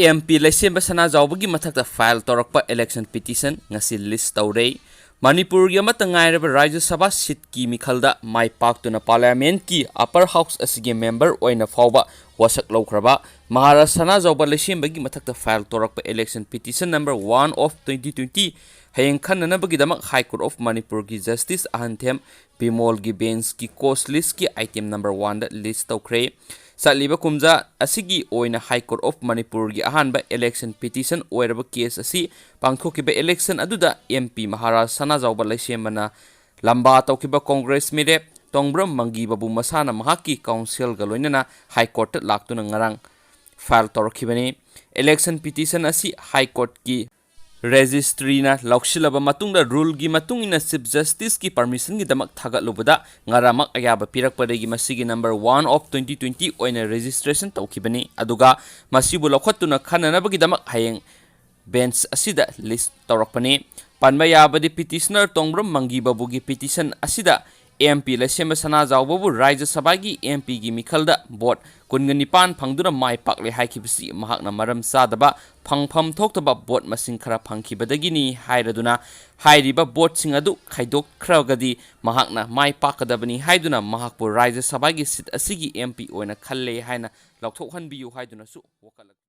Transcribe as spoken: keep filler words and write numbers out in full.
M P ꯂꯩꯁꯦꯝꯕ ꯁꯅꯥꯖꯥꯎꯕꯒꯤ ꯃꯊꯛꯇ file ꯇꯧꯔꯛꯄ election petition ꯉꯁꯤ ꯂꯤꯁ ꯇꯧꯔꯦ꯫ ꯃꯅꯤꯄꯨꯔꯒꯤ ꯑꯃꯠꯇ ꯉꯥꯏꯔꯕ ꯔꯥꯖ꯭ꯌ ꯁꯚꯥ ꯁꯤꯠꯀꯤ ꯃꯤꯈꯜꯗ ꯃꯥꯏ ꯄꯥꯛꯇꯨꯅ ꯄꯥꯔꯂꯤꯌꯥꯃꯦꯟꯠꯀꯤ ꯑꯄꯔ ꯍꯥꯎꯁ ꯑꯁꯤꯒꯤ ꯃꯦꯝꯕꯔ ꯑꯣꯏꯅ ꯐꯥꯎꯕ ꯋꯥꯁꯛ ꯂꯧꯈ꯭ꯔꯕ ꯃꯍꯥꯔꯥꯖ ꯁꯅꯥꯖꯥꯎꯕ ꯂꯩꯁꯦꯝꯕꯒꯤ ꯃꯊꯛꯇ ꯐꯥꯏꯜ ꯇꯧꯔꯛꯄ election petition number one of twenty twenty ꯍꯌꯦꯡ ꯈꯟꯅꯅꯕꯒꯤꯗꯃꯛ ꯍꯥꯏ ꯀꯣꯔꯠ ꯑꯣꯐ ꯃꯅꯤꯄꯨꯔꯒꯤ ꯖꯁꯇꯤꯁ ꯑꯍꯟꯊꯦꯝ ꯕꯤꯃꯣꯜꯒꯤ ꯕꯦꯟꯁꯀꯤ ꯀꯣꯁ ꯂꯤꯁꯀꯤ ꯑꯥꯏꯇꯦꯝ ꯅꯝꯕꯔ ꯋꯥꯟꯗ ꯂꯤꯁ ꯇꯧꯈ꯭ꯔꯦ꯫ ꯆꯠꯂꯤꯕ ꯀꯨꯝꯖꯥ ꯑꯁꯤꯒꯤ ꯑꯣꯏꯅ ꯍꯥꯏ ꯀꯣꯔꯠ ꯑꯣꯐ ꯃꯅꯤꯄꯨꯔꯒꯤ ꯑꯍꯥꯟꯕ ꯏꯂꯦꯛꯁꯟ ꯄꯤꯇꯤꯁꯟ ꯑꯣꯏꯔꯕ ꯀꯦꯁ ꯑꯁꯤ ꯄꯥꯡꯊꯣꯛꯈꯤꯕ ꯏꯂꯦꯛꯁꯟ ꯑꯗꯨꯗ ꯑꯦꯝ ꯄꯤ ꯃꯍꯥꯔꯥꯖ ꯁꯅꯥꯖꯥꯎꯕ ꯂꯩꯁꯦꯝꯕꯅ ꯂꯝꯕꯥ ꯇꯧꯈꯤꯕ ꯀꯣꯡꯒ꯭ꯔꯦꯁ ꯃꯤꯔꯦꯞ ꯇꯣꯡꯕ꯭ꯔꯝ ꯃꯪꯒꯤꯕꯕꯨ ꯃꯁꯥꯅ ꯃꯍꯥꯛꯀꯤ ꯀꯥꯎꯟꯁꯤꯜꯒ ꯂꯣꯏꯅꯅ ꯍꯥꯏ ꯀꯣꯔꯠꯇ ꯂꯥꯛꯇꯨꯅ ꯉꯔꯥꯡ ꯐꯥꯏꯜ ꯇꯧꯔꯛꯈꯤꯕꯅꯤ꯫ ꯏꯂꯦꯛꯁꯟ ꯄꯤꯇꯤꯁꯟ ꯑꯁꯤ ꯍꯥꯏ ꯀꯣꯔꯠꯀꯤ ꯔꯦꯖꯤꯁꯇ꯭ꯔꯤꯅ ꯂꯧꯁꯤꯜꯂꯕ ꯃꯇꯨꯡꯗ ꯔꯨꯜꯒꯤ ꯃꯇꯨꯡ ꯏꯟꯅ ꯆꯤꯐ ꯖꯁꯇꯤꯁꯀꯤ ꯄꯔꯃꯤꯁꯟꯒꯤꯗꯃꯛ ꯊꯥꯒꯠꯂꯨꯕꯗ ꯉꯔꯥꯡꯃꯛ ꯑꯌꯥꯕ ꯄꯤꯔꯛꯄꯗꯒꯤ ꯃꯁꯤꯒꯤ number one of twenty twenty ꯑꯣꯏꯅ ꯔꯦꯖꯤꯁꯇ꯭ꯔꯦꯁꯟ ꯇꯧꯈꯤꯕꯅꯤ꯫ ꯑꯗꯨꯒ ꯃꯁꯤꯕꯨ ꯂꯧꯈꯠꯇꯨꯅ ꯈꯟꯅꯅꯕꯒꯤꯗꯃꯛ ꯍꯌꯦꯡ ꯕꯦꯟꯁ ꯑꯁꯤꯗ ꯂꯤꯁ ꯇꯧꯔꯛꯄꯅꯤ꯫ ꯄꯟꯕ ꯌꯥꯕꯗꯤ ꯄꯤꯇꯤꯁꯅꯔ ꯇꯣꯡꯕ꯭ꯔꯝ ꯃꯪꯒꯤꯕꯕꯨꯒꯤ ꯄꯤꯇꯤꯁꯟ ꯑꯁꯤꯗ ꯑꯦꯝ ꯄꯤ ꯂꯩꯁꯦꯝꯕ ꯁꯅꯥꯖꯥꯎꯕꯕꯨ ꯔꯥꯖ꯭ꯌ ꯁꯚꯥꯒꯤ ꯑꯦꯝ ꯄꯤꯒꯤ ꯃꯤꯈꯜꯗ ꯚꯣꯠ ꯀꯨꯟꯒ ꯅꯤꯄꯥꯟ ꯐꯪꯗꯨꯅ ꯃꯥꯏ ꯄꯥꯛꯂꯦ ꯍꯥꯏꯈꯤꯕꯁꯤ ꯃꯍꯥꯛꯅ ꯃꯔꯝ ꯆꯥꯗꯕ, ꯐꯪꯐꯝ ꯊꯣꯛꯇꯕ ꯚꯣꯠ ꯃꯁꯤꯡ ꯈꯔ ꯐꯪꯈꯤꯕꯗꯒꯤꯅꯤ ꯍꯥꯏꯔꯗꯨꯅ ꯍꯥꯏꯔꯤꯕ ꯚꯣꯠꯁꯤꯡ ꯑꯗꯨ ꯈꯥꯏꯗꯣꯛꯈ꯭ꯔꯒꯗꯤ ꯃꯍꯥꯛꯅ ꯃꯥꯏ ꯄꯥꯛꯀꯗꯕꯅꯤ ꯍꯥꯏꯗꯨꯅ ꯃꯍꯥꯛꯄꯨ ꯔꯥꯖ꯭ꯌ ꯁꯚꯥꯒꯤ ꯁꯤꯠ ꯑꯁꯤꯒꯤ ꯑꯦꯝ ꯄꯤ ꯑꯣꯏꯅ ꯈꯜꯂꯦ ꯍꯥꯏꯅ ꯂꯧꯊꯣꯛꯍꯟꯕꯤꯌꯨ ꯍꯥꯏꯗꯨꯅꯁꯨ ꯋꯥꯀꯠꯂꯛꯂꯤ꯫